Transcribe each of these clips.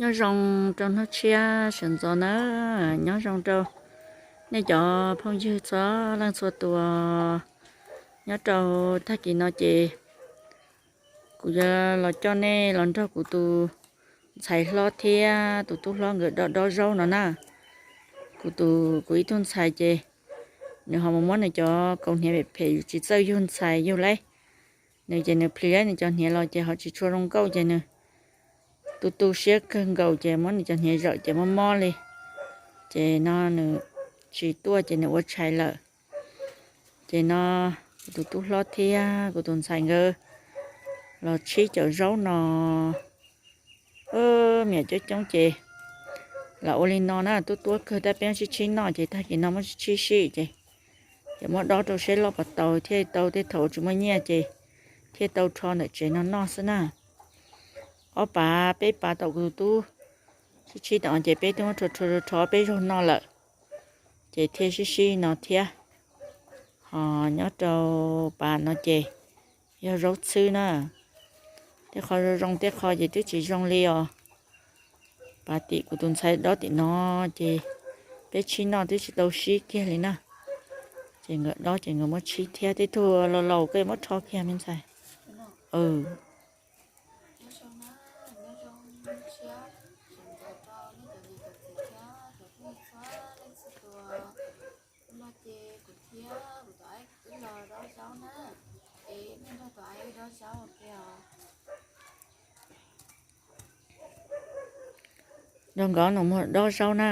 Nyob zoo rau hnub tshiab sawv ntxov na, nyob zoo rau nej cov phooj ywg txhua leej txhua tus. Nyob rau tag kis no ces kuv yuav los coj nej los nrog kuv tus ntxhais hlob thiab tus tub hlob nkawd dob dob zaub no na. Kuv tus, kuv ib tug ntxhais ces nws ho mus muab nws cov kaus hniav phem phem tsis txawj yug ntxhais yug lauj. Nws ces nws plhis nws cov hniav los ces ho tsis tshua zoo nkauj ces nws tu tu siab kawg nkaus ces muab nws cov hniav zawm ces mob mob li. Ces no nws tsis tuaj ces nws ua tshais lawm. Ces no kuv tus tub hlob thiab kuv tus ntxhais nkawd los tshib cov zaub no. Miam coob coob ces los ua li no na, tuab tuab kawg tab peb sib tshib noj ces tag kis no muab sib tshib sib ces, ces muab dob rau seb loj puas tau thiaj tau, tej thaum tsis muaj nyiaj ces thiaj tau rho ntawm tsev no noj xwb na. Ob pav peb pav tom kuv tus tub sib tshib tom ces peb twb muab rho rho rho peb zaug noj lawm, ces thiaj sib sib no thiab. Ho nyob rau pav no ces yog zaub txhwb na. Tej qho zoo zoo tej qho ces twb tsis zoo li os. Pav tim kuv tus ntxhais dob tim no ces peb tshib noj twb tsis tau sib kiag li na. Ces nkawd dob ces nkawd muab tshib thiab, tej tug laus laus koj yuav muab rho kiag me ntxhais. Nrog nkawd nus muag dob zaub na.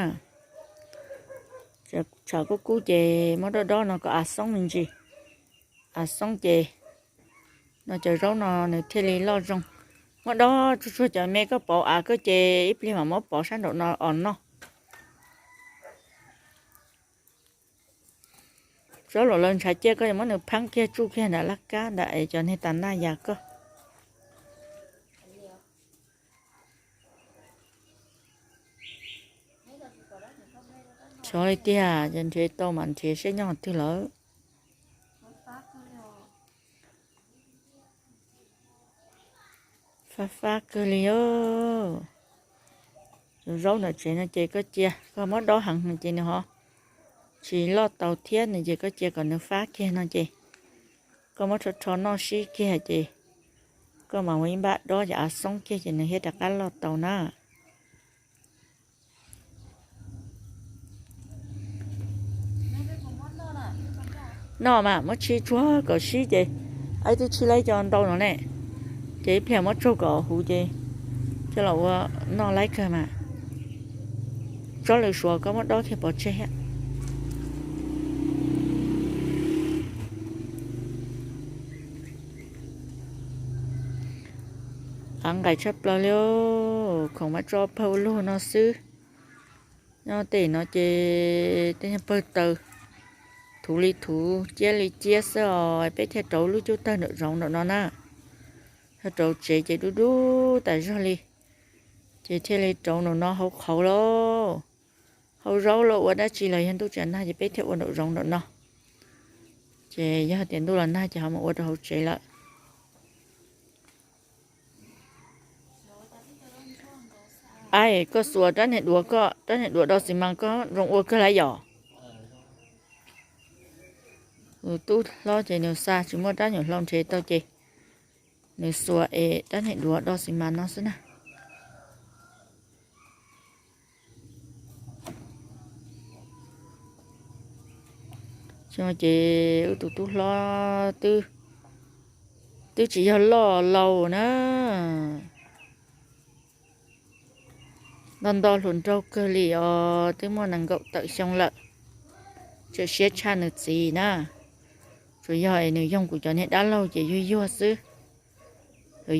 Tshav kub kub ces muab dob dob no kom av xoob me ntsis. Av xoob ces no cov zaub no nws thiaj li loj zoo. Muab dob tsuag tsuag cov me koj pauv av koj ces ib pliag mam muab pov sab nraum no os noj. Zaub luam lawv ntshav ciaj koj yuav muab nws pheeb kiag tsuj kiag nram laj kab nram es cov niag tas naj yas koj. Xyov li tiag, ces nrhiav tau mas nrhiav seb nyob twg lawm. Fab fab kawg li os. Tus zaub ntawm tsev no ces koj cia, koj muab dob heev no ces nws ho tsis loj tau thiab no ces koj cia kom nws fab kiag no ces koj muab rho rho noj sib kiag ces koj mam ua ib npab dob ces av xoob kiag ces nws thiaj rov qab loj tau na. Noj mas muab tshib tsuag kom sib ces, ib tug tshib laib cov ntau no ne, ces ib pliag muab tsaug kom huv ces coj los ua noj laib kawg mas. Tsob lws suav koj muab dob kiag pov tseg thiab. Av nqaim tshaj plaws li, khoom mas tso pawg ua luag no xwb. Nyob tej no ces tej nyuag pawg taws thuv li thuv ciab li ciab xwb os, peb thiaj rauv lub cub tawg nraum zoov nraum no na. Yog rauv tsev ces dub dub tas zog li, ces thiaj li rauv nraum no hauv qhauv lauj. Hau zaub los ua dab tsi los yog ntuj tsis nag ces peb thiaj ua nraum zoov nraum no. Ces yog tias ntuj los nag ces ho mus ua rau hauv tsev lawm. Aib, koj xuas rab niag duav, koj rab niag duav do xis mas koj zoo ua kawg lawm yom. Tus tub hlob ces nws xa tsis muaj rab nyuam hlau nrhiav tau ces nws xuas es rab niag duav do xis mas no xwb na. Ces wb tus tub hlob twb, twb tsis yog loj laus na, nto nto hluas nraug kawg li os, twb muaj nees nkaum tawm xyoo lawm, tseem siab tshaj nws txiv na. Tsuas yog es nws yoog kuv cov niag dab laug ces yuag yuag xwb.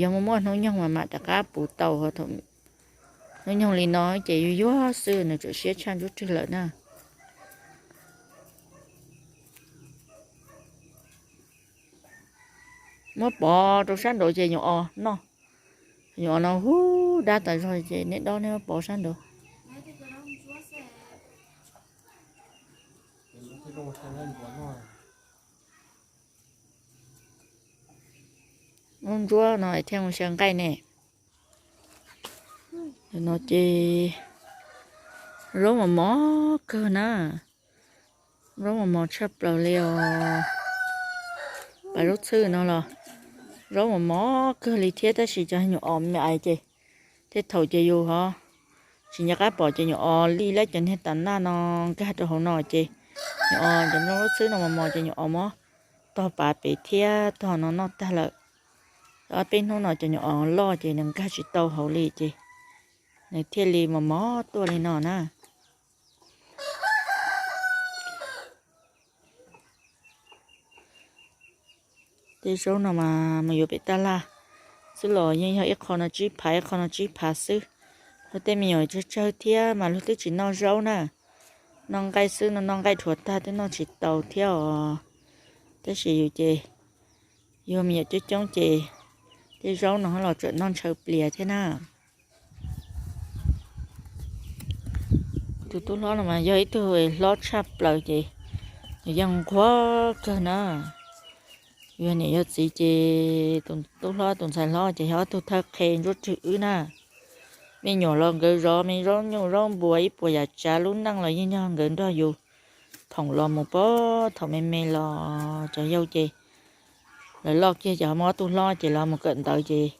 Yog muaj muaj hnub nyoog mas mam rov qab puv tau, hnub nyoog li no ces yuag yuag xwb, nws tseem siab tshaj ntsuab rwg lawm na. Muab pov rau sab nraud ces nyuam os noj. Nyuam os no hub dab tas zog ces nej dob nej muab pov sab nraud. Lub ntsuab no thiaj mus xyaw nqaij ne. No ces zaub mos mos kawg na, zaub mos mos tshaj plaws li os. Pas zaub txhwb no los zaub mos mos kawg li thiab, tab sis cov nyuam os me ais ces tej thaum ces yus ho tsis nco qab pom ces nyuam os li lawm cov niag tas naj no nkag rau hauv no ces nyuam os cov nplooj zaub txhwb no mos mos ces nyuam os muab tog pav pem thiab tog no noj tag lawm. Ob peb hnub no cov nyuam os loj ces nws nkag tsis tau hauv li ces nws thiaj li mos mos tuaj li no na. Tej zaub no mas mus yuav pem taj laj xwb los yeej yog ib qho no tsib phav ib qho no tsib phav xwb. Luag tej me nyuam tsawg tsawg thiab mas luag twb tsis noj zaub na, noj nqaij xwb no, noj nqaij dhuav tag twb noj tsis tau thiab os. Tab sis yus ces yus me nyuam coob coob ces tej zaub no los tseem noj ntshaw plias thiab na. Tus tub hlob no mas yog ib tug hlob tshaj plaws ces nws yeej nquag kawg na. Yog niam yog txiv ces tus tub hlob tus ntxhais hlob ces yog ob tug thawj qhe ntsuab rwg wb na. Me nyuam los nkawd zov me zaub nyuj zaub npua ib puas yam tsav, lub neej los yeej yog nkawd nrog yus phoom los mus pag thaum me me los. Cov yau ces lawv loj kiag ces ho muaj ob tug hlob ces los mus kawm ntawv ces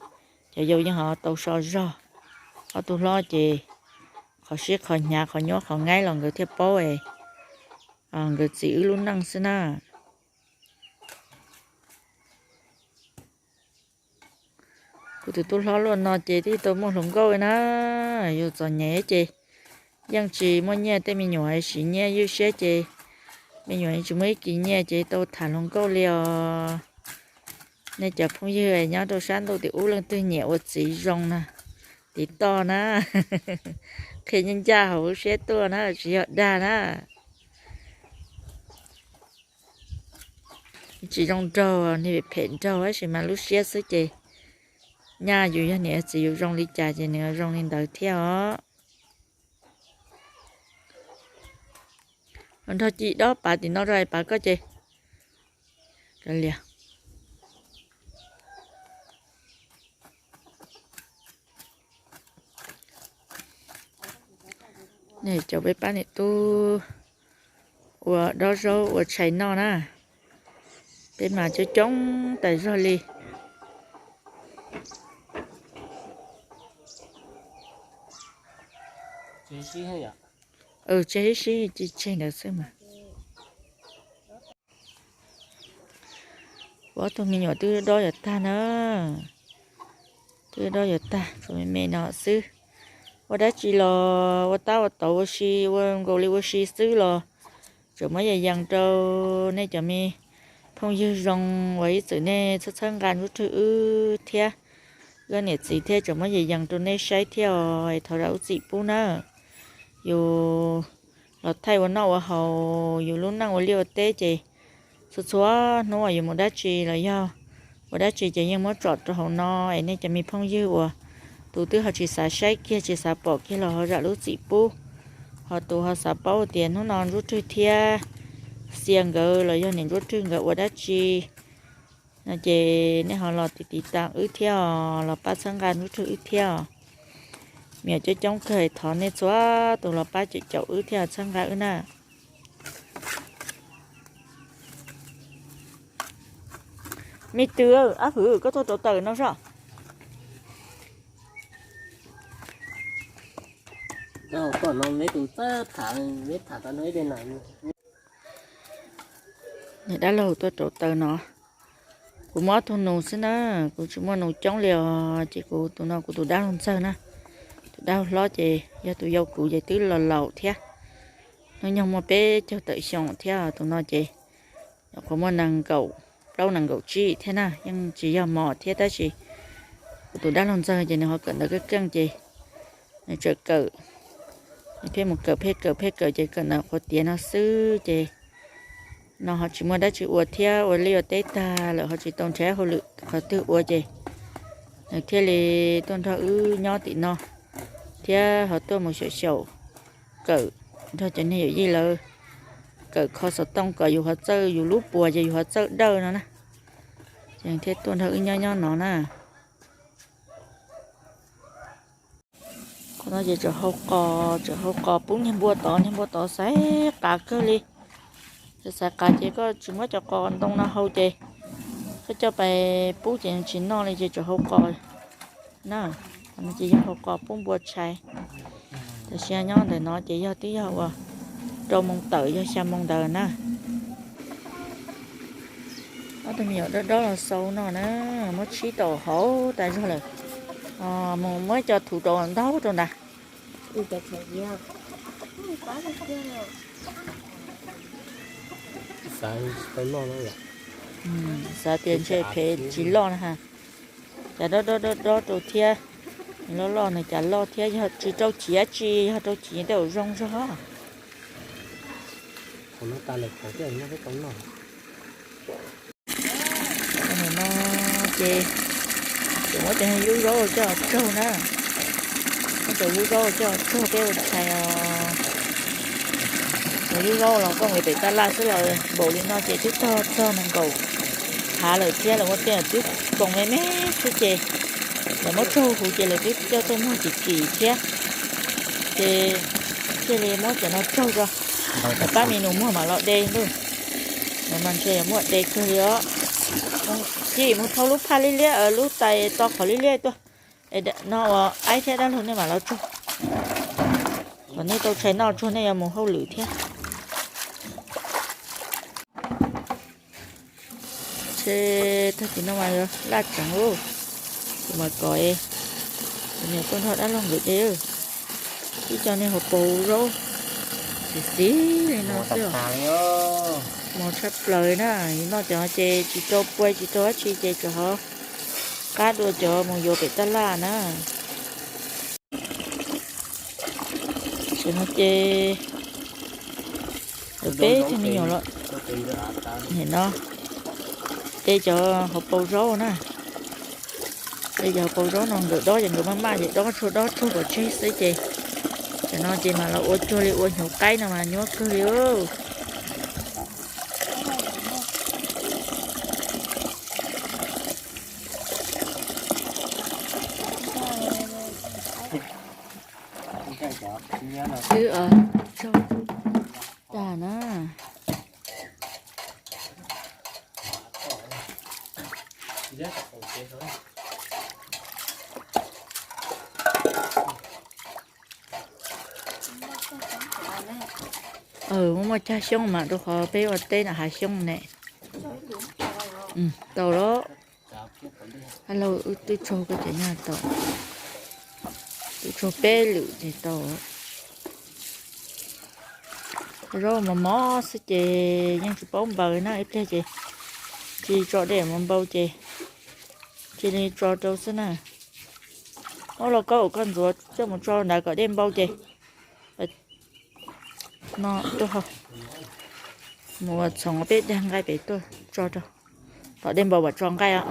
cov yau yeej ho tau so zog. Ob tug hlob ces qhov siab qhov hnyav qhov nyuaj qhov ngaib los nkawd thiaj paub nkawd txiv wb lub neej xwb na. Kuv tus tub hlob luaj no ces twb tau muaj hluas nkauj na. Yus txom nyem ces yeej tsis muaj nyiaj, tej me nyuam siv nyiaj ywj siab ces me nyuam tsis muaj ib kis nyiaj ces tau tham hluas nkauj li os. Nej cov phooj ywg nyob rau sab ntuj tim ub leej twg nyiam ua txiv zoo na, tiv toj na, qhia ncaj ncaj hauv lub siab tuaj na, tsis yog dag na. Tsis zoo nraug, niag phem nraug tab sis mas lub siab xwb ces nyaj yus yog niam txiv yus zoo li cas ces nws zoo li ntawd thiab os. Nrog ci dob pav tim no rau pav koj ces. Cov peb pab niam tub ua dob zaub ua tshais noj na, peb mas coob coob tas zog li. Tseg ib sib ci tseg ntawd xwb mas. Kuv ob tug me nyuam twb dob yuav tag na, twb dob yuav tag, tshuav me me no xwb. Ua dab tsi los ua tab ua tauv ua si, ua nkaus li ua si xwb los tseem muab yees yees rau nej cov me phooj ywg zoo uas ib txwm nej txhawb txhawb nqa ntsuj rwg wb thiab wb niam txiv thiab tseem muab yees yees rau nej saib thiab os, thov zam lub txim pub na. Yus los thaij ua noj ua haus, yus lub neej ua liaj ua teb ces txhua txhua hnub uas yus mus dab tsi los yog ua dab tsi ces yeej muab tsom rau hauv no es nej cov me phooj ywg uas tus twb ho tsis xav saib kiag tsis xav pom kiag los ho zam lub txim pub, ho tus ho xav paub tias hnub no ntsuj rwg thiab xia nkawd los yog niam ntsuj rwg nkawd ua dab tsi no ces nej ho los tiv tiv tas wb thiab os, los pab txhawb nqa ntsuj rwg wb thiab os. Me nyuam coob coob kawg, thov nej txhua tus los pab caum caum wb thiab txhawb nqa wb na. Me tw, ab hwv koj tuaj rauv taws no soj. Dab laug tuaj rauv taws no. Kuv muab ob tug nus xwb na, kuv tsis muaj nus coob li os, ces kuv tus no kuv tus dab laug ntxawg na. Tus dab laug hlob ces yog tus yau kuv ces twb los laus thiab, hnub nyoog muaj peb caug tawm xyoo thiab. Tus no ces nyuam qhuav muaj nees nkaum plaub nees nkaum tsib thiab na, yeej tsis yog mos thiab tab sis kuv tus dab laug ntxawg ces nws ho kawm ntawv keej keej ces nws tseem kawm, nws pheej mus kawm pheej kawm pheej kawm ces kawm ntawv qhuav tiav no xwb ces no ho tsis muaj dab tsi ua thiab, ua liaj ua teb tag lawm ho tsis tau nrhiav hauj lwm qhov twg ua ces nws thiaj li tuaj nrog wb nyob tim no thiab ho tuaj mus xyaum xyaum kawm nrog cov niag yawm yij lawv kawm kho xov tooj kom yus ho txawj, yus lub puas ces yus ho txawj dawj no na. Ces thiaj tuaj nrog wb nyob nyob no na. No ces tseem hau qos, tseem hau qos pub niag npua tod, niag npua tod xaiv qav kawg li. Xaiv qav ces koj tsis muab cov qos ntoo no hau ces koj coj pais pub ces tsis noj li ces tseem hau qos na. Qhov no ces yog hau qos pub npua tshais. Tam sim nyob ntawm no ces yog twb yog uas rau moos tawm yog xya moos ntawd na. Ob tug me nyuam dob dob los xau no na, muab tshib tau hauv tas zog lawm. Mus muab cov thuv rau ntau rau nrad. Xav tias ntshe phem tsis loj na ha. Cas dob dob dob dob rau thiab. Loj loj nws cas loj thiab, yog tsis rau chiv tsis yog rau chiv tej zaum zoo zog. No ces tseem muab cov yub zaub coj tsaug na. Muab cov yub zaub coj tsaug peb ua tshais os. Cov yub zaub los koj mus pem tab laj xwb los npaum li no ces twb tog txog nees nkaum hav lawm thiab, lawv muab tej twb koom me me xwb ces lawv muab tsaug huv ces lawv twb coj tuaj muag kim kim thiab. Ces thiaj li muab cov no tsaug tso, lawv pab me nus muag mam los de ntuj. Lawv mas ntshe yuav muaj de kawg li os. Cia mus thau lub phaj liab liab, lub tais to qhov liab liab tuaj. No uas aib thiab dab laug nej mam los tsaug. Kom nej tau tshais noj tsuag nej yuav mus hauj lwm thiab. Ces tag kis no mas yuav laj tseev, kuv mam kom niam tuaj nrog dab laug nkawd de. Ib co niag hauv paus zaub xis xis li no xwb. Mos tshaj plaws na, noj cov ces tsis rau pua tsis rau dab tsi ces cov ho qab dua cov mus yuav pem tab laj na. Tam sim no ces peb tug me nyuam los nim no de cov hauv paus zaub na. De cov hauv paus zaub no nkawd dob ces nkawd maj maj ces dob tsuag dob tsuag pov tseg xwb ces tam no ces mas los ua cuag li ua hnyuv qaib no mas nyuaj kawg li. Twb tsaug tag na. Muaj muaj cag xyoob mas rau qhov peb ua teb na hav xyoob ne. Tau los. Hab lauj, wb twb tsaug koj cov nyaj tau, twb tsaug peb lwm ces tau. Zaub mos mos xwb ces yeej tsis paub npaws na, ib pliag ces cia li tso dej mus npau ces cia li tso rau xwb na. Muab lauj kaub uas koj ntxuav coj mus tso ntawd kom dej npau ces no tuaj, mus ua txhoov peb dag nqaij pem tuaj tso rau, kom dej npau mam tso nqaij os.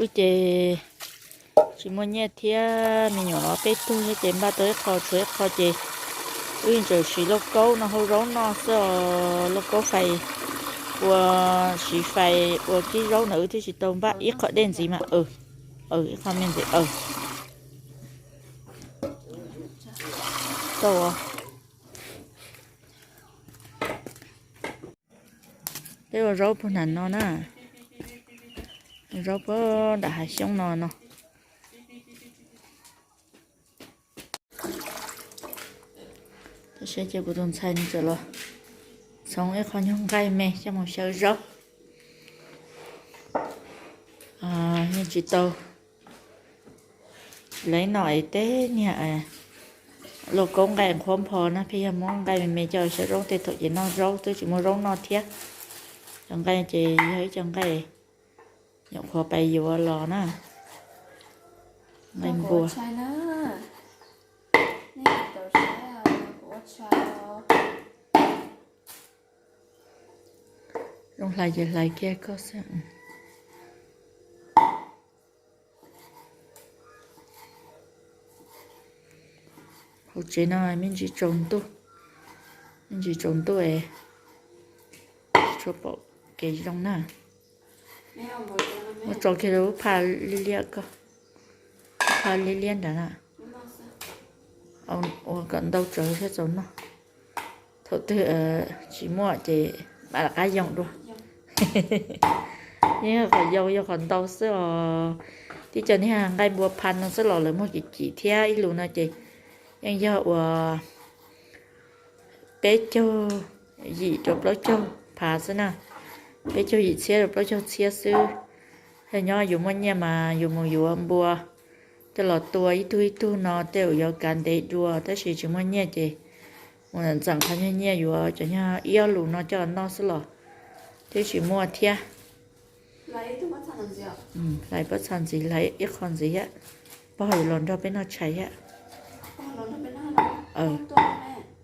Wb ces tsis muaj nyiaj thiab, me nyuam los peb tug thiab ces npaj tau ib qho tshuav ib qho ces wb yeej tseem siv lauj kaub no hau zaub noj xwb os. Lauj kaub fais ua, siv fais ua kib zaub ntawd wb twb tsis tau npaj ib qho dej ntxiv mas, ib qho me ntxiv. Tau. Peb ua zaub puag nram no na, zaub puag nram hav xyoob no no. Tab sis ces kuv tus ntxhais nws txawm los txhoov ib qho nyuag nqaij me coj mus xyaw zaub. Yeej tsis tau, lawv noj es teb niag lauj kaub nqaij qhuav npho na, pheej yog muab nqaij me me coj xyaw zaub tej thaum ces noj zaub twb tsis muaj zaub noj thiab. Cov nqaij ces yog ib co nqaij nyuam qhuav pais yuav los na, nqaij npua. Zoo hlais ces hlais kiag koj xwb. Hauv tsev no me ntsis tsaus ntuj, me ntsis tsaus ntuj es tsis tshua pom kev zoo na. Muab tso kiag lub phaj liab liab ko, phaj liab liab nrad na, ua kom ntau tsawv thiab txaus noj. Thaum twg tsis muaj ces mam rov qab yoo dua. Yeej yog qhov yau yog qhov ntau xwb os. Tib co niag nqaij npua phaj no xwb los lawv muag kim kim thiab, ib lus no ces yeej yog uas peb caug yim rau plaub caug phav xwb na, peb caug yim txhiab rau plaub caug txhiab xwb. Yog nyob yus muaj nyiaj mas yus mus yuav npua coj los tua ib tug ib tug no tej zaum yuav kav ntev dua, tab sis tsis muaj nyiaj ces mus ntxeem qhov nyiaj nyiaj yuav cov nyob ib ob lus no coj noj xwb los twb tsis muaj thiab. Hlais pob txha ntxiv, hlais ib qho ntxiv thiab, pog yuav los nrog peb noj tshais thiab.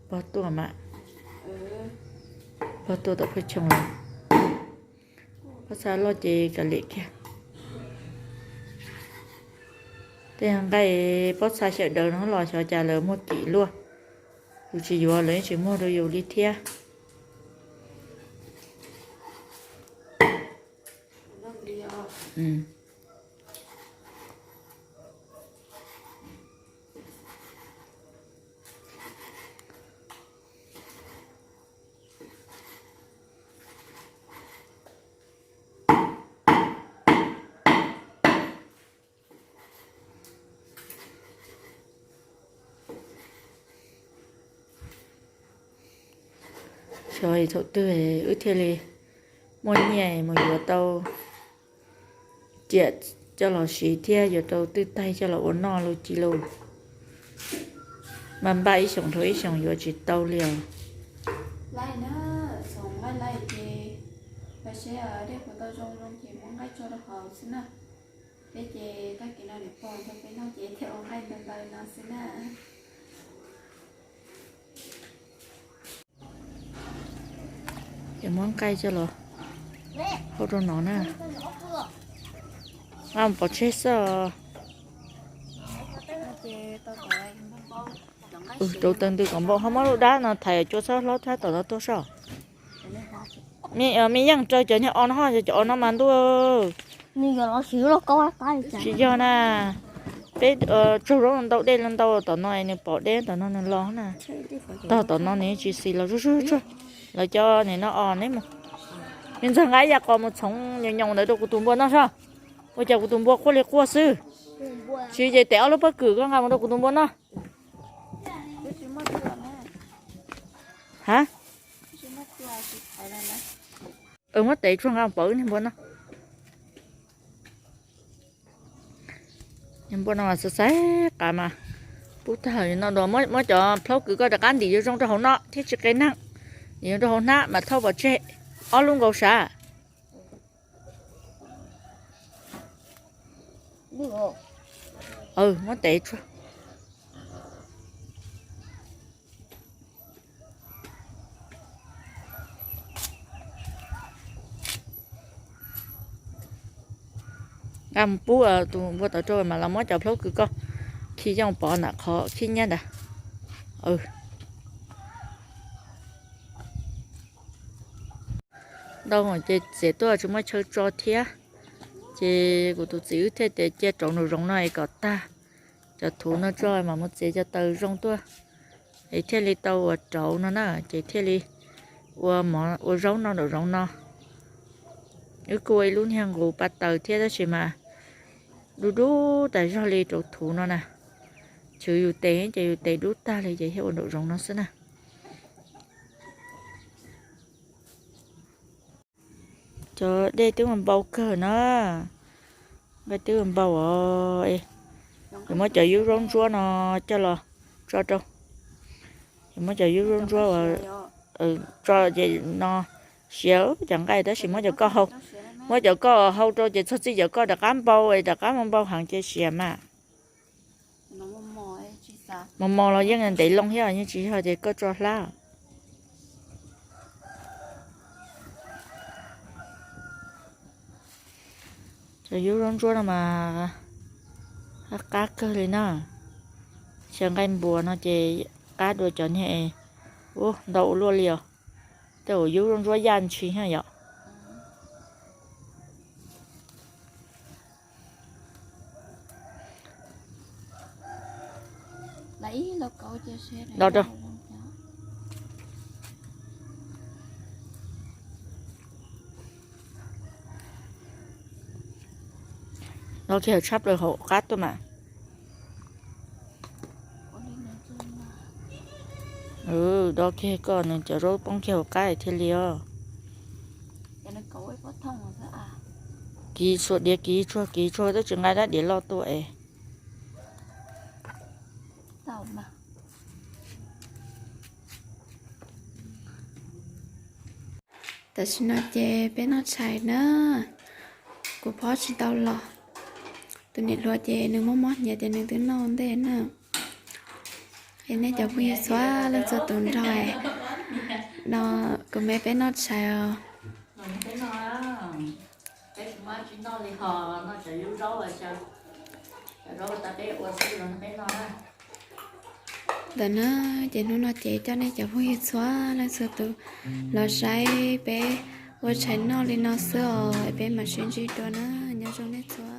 Pog tuaj mas, pog tuaj tom Phav Choo los, pob txha loj ces kav liam kiag. Tej nqaij pob txha xyaw daws no los xyov cas lawv muag kim luaj, yus tsis yuav lawv yeej tsis muag rau yus li thiab. Xyov thaum twg wb thiaj li muaj nyiaj mus yuav tau riam coj los siv thiab yuav tau twj taig coj los ua noj lus ci lus. Mas npaj ib xyoos dhau ib xyoos yuav tsis tau li os. Laij na, txhoov nqaij laij ces, seb dej puas tau zoo zoo ces muab nqaij tso rau hauv xwb na. Peb ces tag kis no niam pog nrog peb noj ces thiaj ua nqaij ntau ntau no xwb na. Ces muab nqaij coj los hau rau no na. Nqa mus pov tseg xwb os. Rauv taws ntws kom npau, ho muab lub dab no thaiv cua txhob hlob thab tom no tuaj soj. Me yeej raws cov niag o no ho, cov o no mas ntuj. Tsis yog na, peb tsaug zaub ntau dej ntau tom no nws pom dej tom no nws los na. Tog tom no nws tsis xis los zuj zuj tsuag. Lawv cov nim no os neb mus, neb ntxag nqa ib yam qos mus txhoov nyoos nyoos ntawd rau kuv tus npua noj soj. Ua cas kuv tus npua quaj li quaj xwb. Tsis ces tes ob lub pob kws koj nqa mus rau kuv tus npua noj. Ha, muab tes tsuag nqa mus pov wb niag npua noj. Niag npua no mas xav xaiv qas mas pub tag no dua, muab cov plhaub kws koj rov qab ntim zoo zoo rau hauv no thiab tsis qe neeg. Ntim zoo rau hauv hnab mas thauj pov tseg ob lub nkaus sav. Muab tes tsuag. Nqa mus pub tus npua tod rau mas los muab cov plhaub kws koj khi coj pov ntawm qhov khib nyiab ntawd. Ntau ces txiav tuaj tsis muaj chaw tso thiab, ces kuv tus txiv wb thiaj tias cia rauv nraum zoov no es kom tag cov thuv no tso mas mus txiav cov taws zoo tuaj, es thiaj li tau ua rauv no na, ces thiaj li ua mov ua zaub no nraum zoov no. Wb kuj ua ib lub niag nqus pa taws thiab tab sis mas dub dub tas zog li rauv thuv no na. Chwv yus tes ces yus tes dub tag li ces thiaj ua nraum zoov no xwb na. Cov dej twb mus npau kawg na, nqaij twb mus npau os. Yuav muab cov yub zaub ntsuab no coj los tso rau. Yuav muab cov yub zaub ntsuab tso ces no siav cov nqaij tab sis muab cov koj hau, muab cov koj hau rau ces txog txij cov koj rov qab npau, rov qab mus npau heev ces siav mas. Mos mos los yeej ntev loo thiab, yeej tsis yog tias koj tso hlab. Cov yub zaub ntsuab no mas qab qab kawg li na, tsis Cov nqaij npuas no ces qab dua cov niag ntau ua luaj li os. Tej uas yub ntsuab yaj ntshis thiab yom. Do kiag tshaj plaws hauv qab tuaj mas. Do kiag koj, nws cov zaub poob kiag hauv qab thiaj li os. Kiv tsuag diav, kiv tsuag, kiv tsuag twb tsis nqa rab diav loj tuaj es. Tam sim no ces peb noj tshais na. Kuv phob tsis tau los. Tus niam hluas ces nws mob mob hnyias ces nws twb noj ntej na. Es nej cov phooj ywg txhua leej txhua tus nrog no, kuv me peb noj tshais os. Ntawm na, ces hnub no ces coj nej cov phooj ywg txhua leej txhua tus los saib peb ua tshais noj li no xwb os, peb mam sib ntsib dua na, nyob zoo nej txhua.